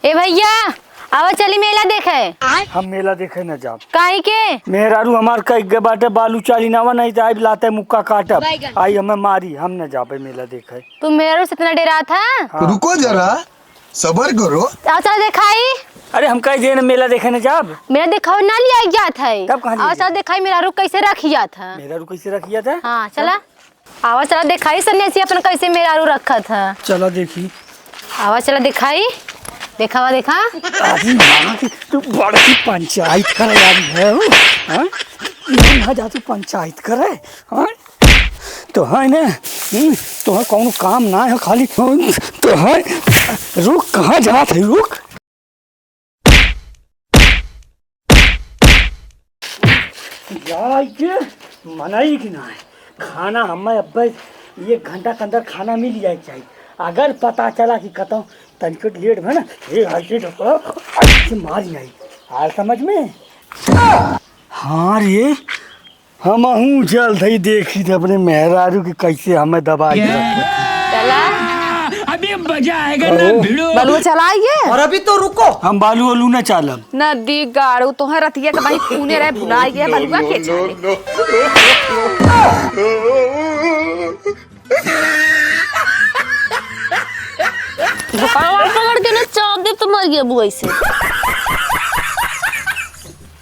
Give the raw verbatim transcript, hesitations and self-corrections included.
ए भइया, आवा चली मेला देखे। हम मेला देखे न जाब। काहे के? मेहरारू हमार कहि के बाटे, "बालू चाली नावा, नहीं तो आइब लाते मुक्का काटब।" आई हमें मारी, हम न जाबे मेला देखे। तू मेहरारू से इतना डेरात ह? हाँ। रुको जरा, सबर करो। आवा चला देखाई। अरे हम कहि देन मेला देखे न जाब। मेला देखावे ना लिया जात है। तब कहाँ लिया आवा जात? चला देखाई मेहरारू कैसे रखी जात है। मेहरारू कैसे रखी जात है? हाँ, चला। आवा चला देखाई सन्यासी अपन कैसे मेहरारू रखत ह। चला देखी। आवा चला देखाई। देखावा देखा। अरे माँ की तू बड़की पंचायत करे वाली है हो, हाँ? यहाँ जा तू पंचायत करे, हाँ? तो है ना, हम्म, तो है कौनो काम ना है खाली, हम्म, तो है, रुक, कहाँ जात है, रुक। जाए के मनई की ना है। खाना हमें अब्बे एक घंटा के अंदर खाना मिल जाए के चाहिए। अगर पता चला कि कतौ तनिको लेट भा ना, ये ऐसे ढको, ऐसे मार जाए। आल समझ में? हाँ रे, हमहूँ जल्द ही देखी थे अपने मेहरारू के कैसे हमें दबा के रखे। चला। अभी मजा आएगा ना भिड़ो। बलुआ चला आइए। और अभी तो रुको। हम बालू ओलू ना चालब। नदी गाड़ू तोहे रतिया के भाई खूने रहे भुला गया बलुआ के चाले। कपार पकड़ के ना चाप दे तो मर गया बुआई से।